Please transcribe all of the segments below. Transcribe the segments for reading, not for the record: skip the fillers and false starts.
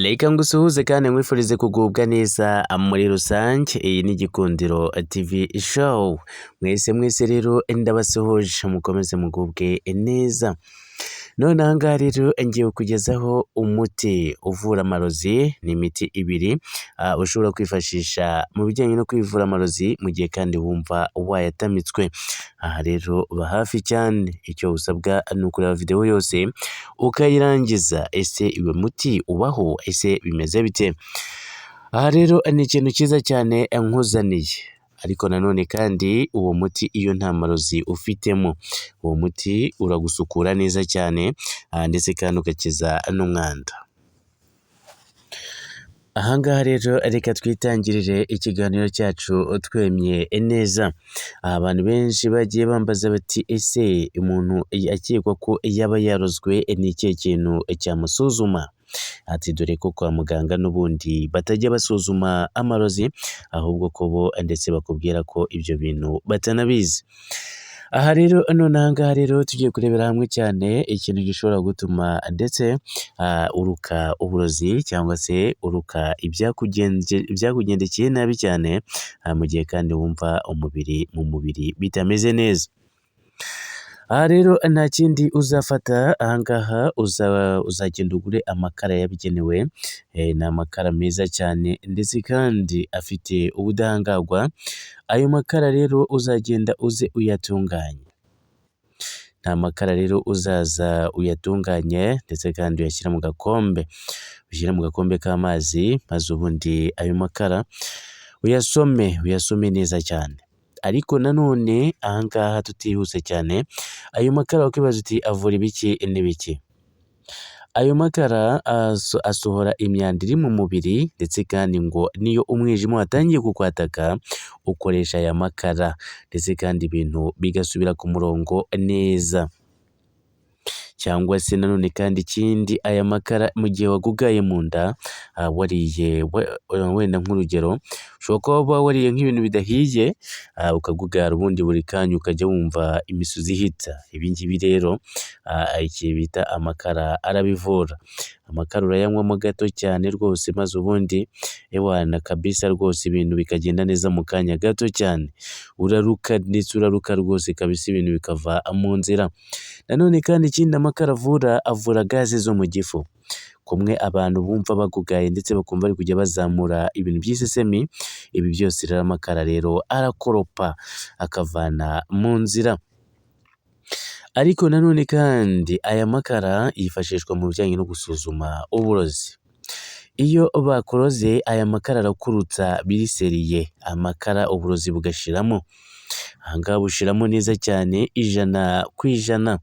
Reka ngusuhuze kandi nkwifurize kugubwa neza muri rusange. Iyi ni Gikundiro TV show. Mwese mwese rero ndabasuhuje, mukomeze mugubwe neza. None aha ngaha rero ngiye kukugezaho umuti uvura amarozi. Ni imiti ibiri ushobora kwifashisha mu bijyanye no kwivura amarozi mu gihe kandi wumva wayatamitswe. Aha rero ba hafi cyane, icyo usabwa ni ukureba video yose ukayirangiza. Ese uyu muti ubaho? Ese bimeze bite? Aha rero ni ikintu cyiza cyane nkuzaniye, ariko nanone kandi uwo muti iyo nta marozi ufitemo, uwo muti uragusukura neza cyane ndetse kandi ugakiza n'umwanda. Aha ngaha rero reka twitangirire ikiganiro cyacu twemye neza. Aha abantu benshi bagiye bambaza bati: "Ese umuntu akekwa ko yaba yarozwe ni ikihe kintu cyamusuzuma?" Ati dore ko kwa muganga n'ubundi batajya basuzuma amarozi, ahubwo ko bo ndetse bakubwira ko ibyo bintu batanabizi. Aha rero none aha ngaha rero tugiye kurebera hamwe cyane ikintu gishobora gutuma ndetse uruka uburozi cyangwa se uruka ibyakugendekeye nabi cyane, mu gihe kandi wumva umubiri mu mubiri bitameze neza. Aha rero nta kindi uzafata, aha ngaha uzagenda ugure amakara yabigenewe. Ni amakara meza cyane ndetse kandi afite ubudahangarwa. Ayo makara rero uzagenda uze uyatunganye. Ni amakara rero uzaza uyatunganye ndetse kandi uyashyire mu gakombe, ushyire mu gakombe k'amazi, maze ubundi ayo makara uyasome, uyasome neza cyane. Ariko nanone aha ngaha tutihuse cyane, ayo makara wakwibaza uti: "Avura ibiki n'ibiki?" Ayo makara asohora imyanda iri mu mubiri, ndetse kandi ngo niyo umwijima watangiye kukwataka ukoresha aya makara, ndetse kandi ibintu bigasubira ku murongo neza. Cyangwa se nanone kandi ikindi, aya makara mu gihe wagugaye mu nda, wariye wenda nk'urugero ushobora kuba wariye nk'ibintu bidahiye ukagugara, ubundi buri kanya ukajya wumva imisuzi ihita. Ibi ngibi rero iki bita amakara arabivura. Amakara urayanywamo gato cyane rwose, maze ubundi ewana kabisa rwose ibintu bikagenda neza mu kanya gato cyane. Uraruka ndetse uraruka rwose kabisa, ibintu bikava mu nzira. Nanone kandi ikindi amakara avura, avura gaze zo mu gifu. Kumwe abantu bumva bagugaye ndetse bakumva bari kujya bazamura ibintu by'isesemi, ibi byose rero amakara rero arakoropa akavana mu nzira. Ariko nanone kandi aya makara yifashishwa mu bijyanye no gusuzuma uburozi. Iyo bakuroze, aya makara arakurutsa biri sérieux, amakara uburozi bugashiramo. Aha ngaha bushiramo neza cyane 100%.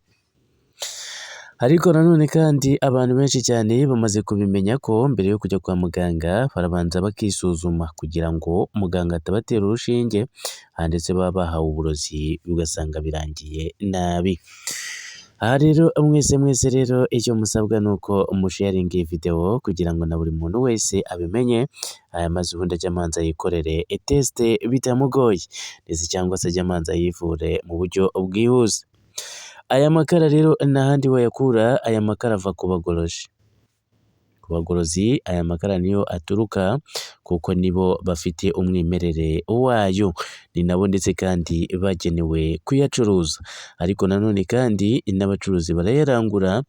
Ariko nanone kandi abantu benshi cyane bamaze kubimenya ko mbere yo kujya kwa muganga barabanza bakisuzuma kugira ngo muganga atabatera urushinge, ndetse baba bahawe uburozi ugasanga birangiye nabi. Aha rero mwese mwese rero icyo musabwa ni uko musharinga iyi video kugira ngo na buri muntu wese abimenye, maze ubundi ajye amanza yikorere test bitamugoye, ndetse cyangwa se ajye amanza yivure mu buryo bwihuse. Aya makara rero nta handi wayakura, aya makara ava ku bagorozi. Ku bagorozi aya makara niyo aturuka kuko nibo bafite umwimerere wayo, ni nabo ndetse kandi bagenewe kuyacuruza. Ariko nanone kandi n'abacuruzi barayarangura,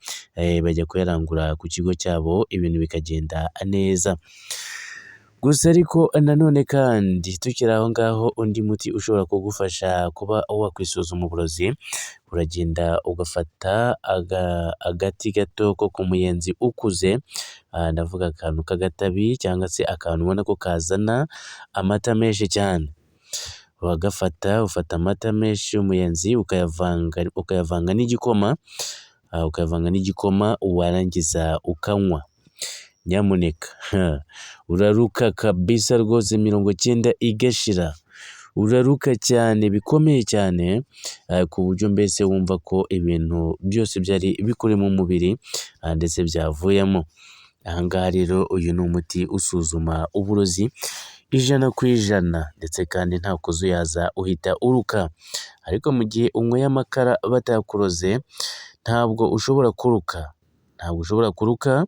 bajya kuyarangura ku kigo cyabo ibintu bikagenda neza. Gusa ariko nanone kandi tukiri aho ngaho, undi muti ushobora kugufasha kuba wakwisuzuma uburozi, uragenda ugafata agati gato ko ku muyenzi ukuze, ndavuga akantu k'agatabi cyangwa se akantu ubona ko kazana amata menshi cyane. Uragafata, ufata amata menshi y'umuyenzi ukayavanga n'igikoma, ukayavanga n'igikoma warangiza ukanywa. Nyamuneka uraruka kabisa rwose, 90 igashira. Uraruka cyane bikomeye cyane ku buryo mbese wumva ko ibintu byose byari bikuri mu mubiri ndetse byavuyemo. Aha ngaha rero uyu ni umuti usuzuma uburozi 100%, ndetse kandi nta kuzuyaza uhita uruka. Ariko mu gihe unyweye amakara batakuroze ntabwo ushobora kuruka. ntabwo ushobora kuruka.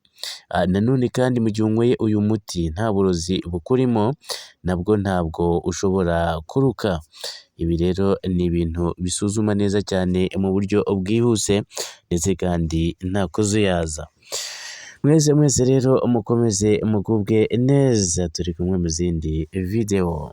Nanone kandi mu gihe unyweye uyu muti nta burozi bukurimo, nabwo ntabwo ushobora kuruka. Ibi rero ni ibintu bisuzuma neza cyane mu buryo bwihuse ndetse kandi nta kuzuyaza. Mwese mwese rero mukomeze mugubwe neza, turi kumwe mu zindi video.